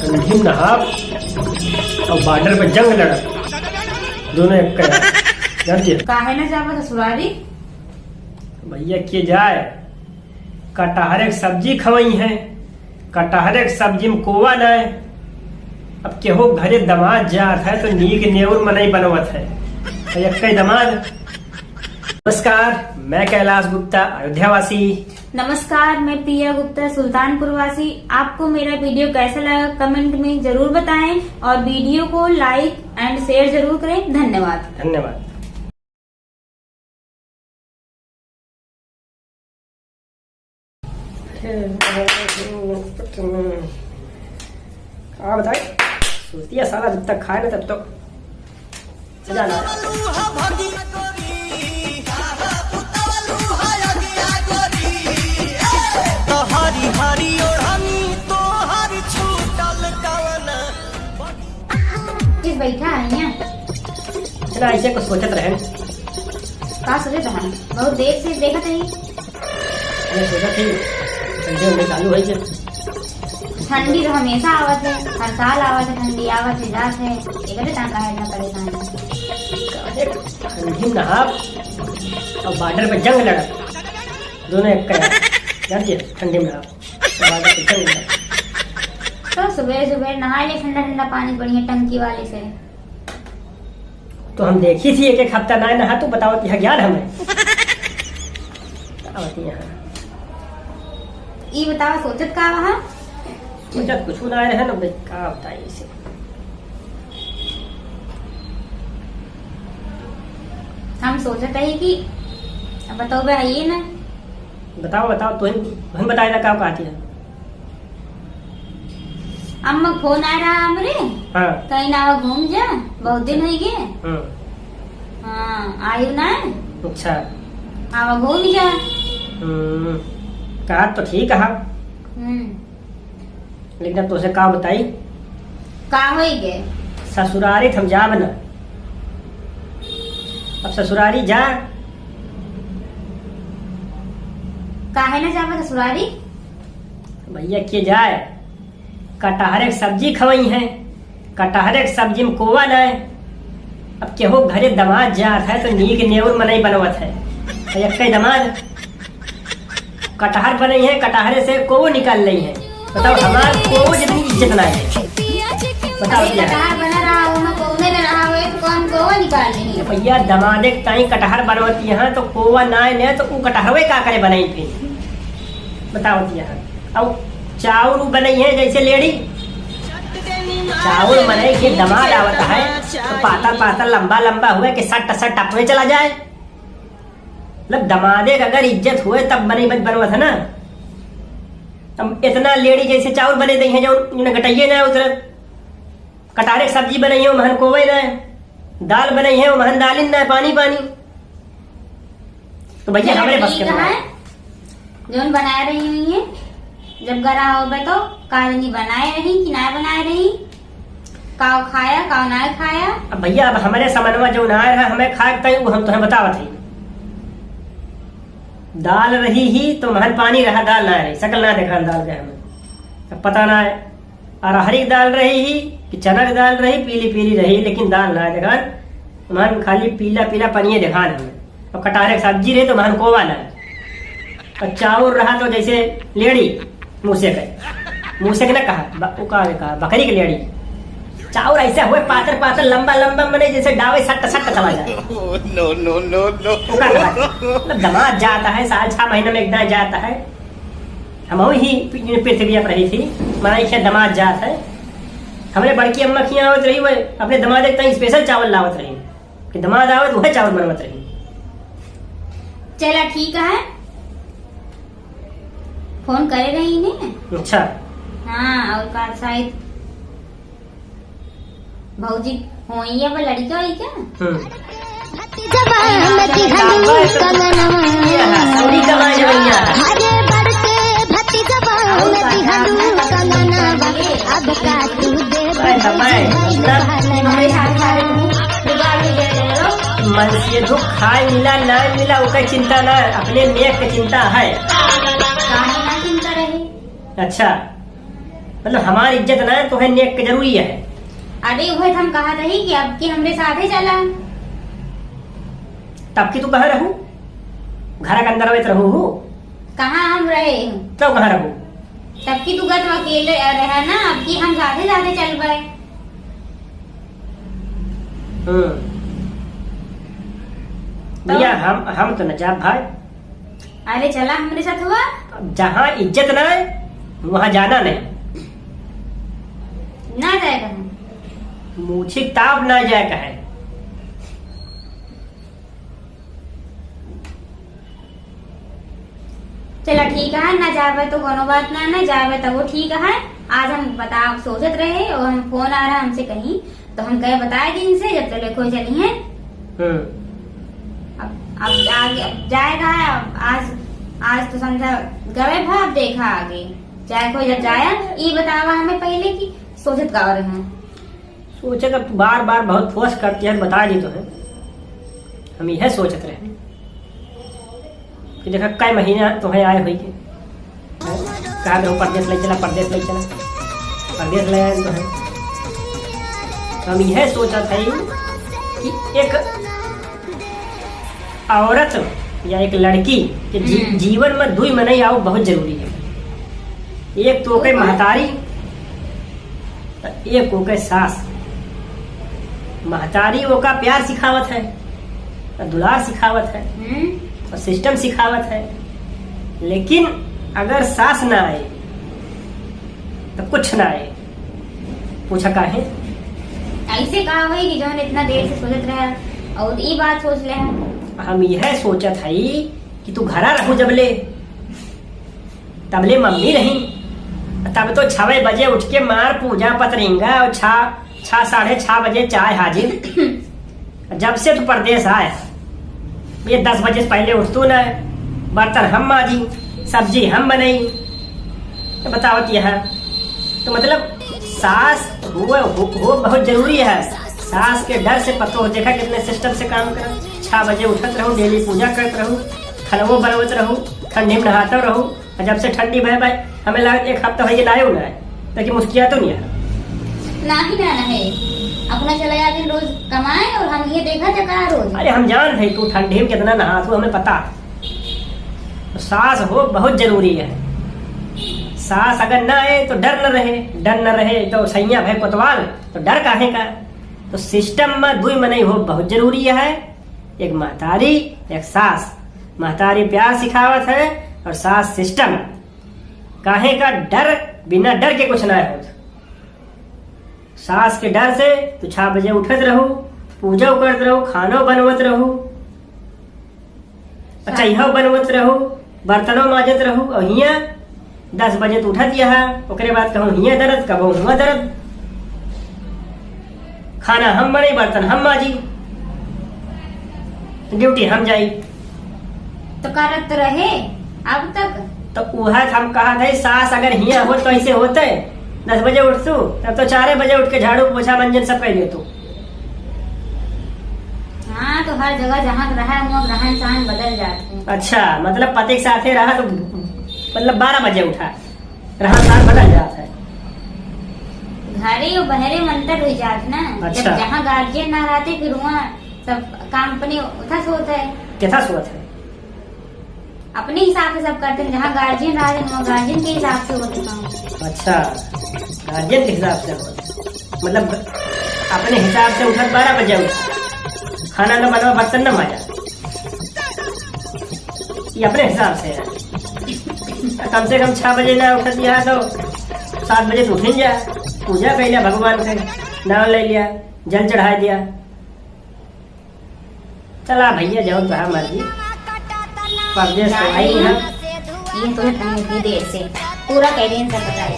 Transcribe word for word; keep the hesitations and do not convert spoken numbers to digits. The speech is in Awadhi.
ठंडी में नहाब और बॉर्डर पे जंग लड़ब, दोनों एक है, जानती है? काहे ना जाबा ससुरारी? भैया के जाए, कटहरे के सब्जी खवइहैं, कटहरे के सब्जी में कोवा नाय। अब केहू घरे दमाद जात है तो नीक नेउर मनई बनवत है, तो एक्कै दमाद। नमस्कार, मैं कैलाश गुप्ता, अयोध्या वासी। नमस्कार, मैं प्रिया गुप्ता, सुल्तानपुर वासी। आपको मेरा वीडियो कैसा लगा, कमेंट में जरूर बताएं और वीडियो को like and share जरूर करें। धन्यवाद। धन्यवाद। का बताई, सुरतिया साला जब तक खाए ना तब तक मजा ना आए। तोहरी हरी ओढ़नी तोहर छूटल कवन। किस बैठा है यहाँ? इतना ऐसे कुछ सोचत रहे। का सोचत रहे? बहुत देर से देखत रही। अरे सोचत ही, ठंडी उंडी चालू है जे। ठंडी तो हमेशा आवत है, हर साल आवत है, ठंडी आवत है, जात है, एकरे ता काहे इतना परेशान है? अरे ठंडी में नहाब और बॉर्डर पे जंग लड़ब, दोनों एक है, जानती है, ठंडी में नहाब, बॉर्डर पे जंग लड़ब। तो सुबह सुबह नहा ले ठंडा ठंडा पानी बढ़िया टंकी वाले से। तो हम देखी थी एक एक हफ्ता ना नहा, तू बताओ कि यहाँ ज्ञान हमें। बताओ कि यहाँ। ई बताओ, सोचत का वहाँ? सोचत कुछ ना रहे ना भाई, का बताई इसे। हम सोचत है कि अब बताओ बे, आइए ना। बताओ, बताओ, तुम, तुम बताए ना, का कहती है? अम्मा फोन आए रहा हमरे, हाँ। कहीं ना आवा घूम जा, बहुत दिन होइ गए। हम्म। हाँ, आयु ना। अच्छा। आवा घूम जा। हम्म, कहा तो ठीक है। हम्म। लेकिन अब तोसे का बताई? का होइ गए? ससुरारी त हम जाब ना। अब ससुरारी जा। काहे ना जाबा ससुरारी? भैया के जाए, कटहरे के सब्जी खवइहैं, कटहरे के सब्जी में कोवा नाय। अब केहू घरे दमाद जात है तो नीक नेउर मनई बनवत है। अब एक्कै दमाद कटहर बनइहैं, कटहरे से कोवो निकाल लइहैं। बताओ, हमार कोवो जितनी इज्जत नाय है। बताओ अरे, क्या? कटहर बना रहा हो, मैं कोवो में रहा हो, एक कौन कोवो निकाल लेही? भैया, दमादे के ताई कटहर बनवती हैं तो कोवा नाय ने तो उ कटहरवे का करे बनई फिर? बताओ दिया है। अब चाउर बनइहैं जैसे लेड़ी, चाउर मनई के दमाद आवत है तो पातर पातर लंबा लंबा हुए कि सट सट टपवे चला जाए। मतलब दमादे के अगर इज्जत हुए तब मनई बन-, बनवत है ना। अब इतना लेड़ी जैसे चाउर बने दइहैं जो उन्हें घटइये ना उतरत। कटहरे के सब्जी बनइहैं, ओमहन कोवे ना। दाल बनइहैं, ओमहन दालिन ना, पानी पानी। तो भैया चलो, हमरे बस के ठीक बात है। है। जौन बनाए रही हुई है, जब गरा होबे तो काजनी बनाए रही कि ना बनाए रही, काव खाया, काव ना खाया। अब भैया, अब हमरे समनवा जौन आए रहा, हमें खाए के तई, वो हम तुम्हें बतावत ही। दाल रही ही तो महन पानी रहा, दाल ना रही, सकल ना देखा दाल के हमें। अब पता ना है, अरहरी की दाल रही ही कि चना की दाल रही, पीली पीली रही, लेकिन दाल ना देखा, महन खाली पीला पीला पनिये देखा हमें। और कटहरे के सब्जी रहे तो महन कोवा ना। और चाउर रहा तो जैसे लेड़ी, मूसे के, मूसे के ना कहा, ब-, वो कहा, कहा, बकरी के लेड़ी। चाउर ऐसा हुए पातर पातर, लंबा लंबा, मने जैसे डावे सट सट चला जाए। No, no, no, no। वो का कहा? मतलब दमाद जाता है, साल छह महीने में एक दाई जाता है। हम ही पृथ्वी पर रही थी, मना क्या दमाद जात है। हमरे बड़की अम्मा के यहाँ आवत रही, वो अपने दमाद एक ताई special चावल लावत रही। कि दमाद आवत, वह चावल बनवत रही। चला ठीक है, फोन करे रही ने। अच्छा। हाँ, और का शायद भौजी होई या वो लड़का होई क्या? हम्म। जवान दिहलू कंगनवा। सौरी कमाई भैया। हरे बड़ के भतीजवा में दिहलू कंगनवा। अब का तू दे भाई, भाई, हमरे साथ सारे तुम बिगाड़ ही दे रहे हो। मन से दुख खाए मिला, ना मिला, ओकर चिंता ना, अपने नेक के चिंता है। काहे ना चिंता रहे? अच्छा, मतलब, हमार इज्जत ना है, तोहे नेक के जरूरी है। अरे, उहे तो हम कहत रही कि अब की हमरे साथे चला। तब की तू कहाँ रहू? घर के अंदर आवत रहू हो? कहाँ हम रहे? तब कहाँ रहू? तब की तू गत अकेले रहे ना, अब की हम साथे साथे चलबे। हम्म। तो? भैया, हम, हम तो न जाब भाई। अरे चला हमरे साथ हुआ। अब जहाँ इज्जत ना है, वहाँ जाना नहीं। ना जाए कहाँ? मूछी ताप ना जाए कहे। चला ठीक है, ना जावे तो कोनो बात ना, ना जावे तो वो ठीक है। आज हम बता सोचत रहे और हम फोन आ रहा हमसे कहीं, तो हम कहे बताए दिन से, जब तो लेखो चली है। हम्म। अब, अब आगे, अब जाएगा, अब आज, आज तो समझा गवे भा, अब देखा आगे। चाहे कोई जब जाया, ई बतावा हमें पहले कि सोचत का रहे हैं। सोचे का तू बार बार बहुत फोर्स करती है, बता दी तो है। हम यह सोचत रहे कि देखा कई महीना तो है आए हुई के, कहा तो परदेश ले चला, परदेश ले चला, परदेश ले आए तो है। तो हम यह सोचत है कि एक औरत या एक लड़की के जी-, हम्म। जीवन में दुई मनई आउ बहुत जरूरी है। एक तो ओके महतारी, तो एक ओके सास। महतारी ओका प्यार सिखावत है, दुलार सिखावत है, हम्म। और सिस्टम सिखावत है। लेकिन अगर सास ना आए, तो कुछ ना आए। पूछा काहे? ऐसे का होई कि जौन इतना देर से सोचत रहा और ई बात सोच ले है? हम यह सोचत हई कि तू घरा रहू जबले, तबले मम्मी रही, तब तो छवे बजे उठ के मार पूजा पतरिंगा और छा, छा, साढ़े छा बजे चाय हाजिर। जब से तू परदेस आए, ये दस बजे से पहले उठतू ना, बर्तन हम माजी, सब्जी हम बनई, तो बतावत यहाँ। तो मतलब सास हो, हो, हो बहुत जरूरी है। सास के डर से पतोह देखा कितने सिस्टम से काम करत। छह बजे उठत रहू, डेली पूजा करत रहू, खनवो बनवत रहू, ठंडी में नहात रहू, और जब से ठंडी भय भाई, हमें लागत एक हफ्ता होइगे नहाए उनाए, ताकि मुस्किया तो नहीं है। नाही ना नहे, अपना चला जाते रोज कमाए और हम ये देखा जका रोज। अरे हम जान है तू ठंडी में कितना नहात हो, हमें पता है। तो सास हो बहुत जरूरी है। सास अगर ना आए तो डर न रहे, डर न रहे तो सैया भय कोतवाल, तो डर काहे का? तो सिस्टम में दुई मनई हो बहुत जरूरी है, एक महतारी, एक सास। महतारी प्यार सिखावत है और सास सिस्टम। काहे का डर, बिना डर के कुछ ना होत। सास के डर से तू छह बजे उठत रहू, पूजा करत रहू, खानो बनवत रहू, अच्छा, इहो बनवत रहू, बर्तनो माजत रहू, और हियाँ दस बजे तो उठत यहा, ओकरे बाद कहूँ हियाँ दर्द, कबो हुआँ दर्द। खाना हम बने, बर्तन हम माजी, ड्यूटी हम जाई। तो करत तो रहे अब तक। तो उहे तो हम कहत है, सास अगर हियाँ होत तो ऐसे होते, दस बजे उठतू, तब तो चारे बजे उठ के झाड़ू पोछा मंजन सब कर लेतू। हाँ, तो हर जगह जहाँ रहा है, वहाँ रहन सहन बदल जात है। अच्छा, मतलब पति के साथे रहा तो मतलब बारह बजे उठा, रहन सहन बदल जात है। घरे और बहरे में अंतर हो जात ना। अच्छा। जब जहाँ गार्जियन ना रहते, फिर वहाँ सब काम अपने उठा से होता है। कैसा सोच है? अपने हिसाब से सब करते हैं, जहाँ गार्जियन रहते हैं, वहाँ गार्जियन के हिसाब से होते काम। अच्छा, गार्जियन के हिसाब से होते। मतलब अपने हिसाब से उठत बारह बजे उठ, खाना न बनवा, बर्तन न माजा, ये अपने हिसाब से है। कम से कम छह बजे ना उठत यहाँ तो सात बजे तो उठिन जा, पूजा कर लिया भगवान के, नाम ले लिया, जल चढ़ा दिया। चला भैया, जाओ तोहार मर्जी। परदेस तो आई ना। ये तो इतनी देर से पूरा कह दिन से बताए।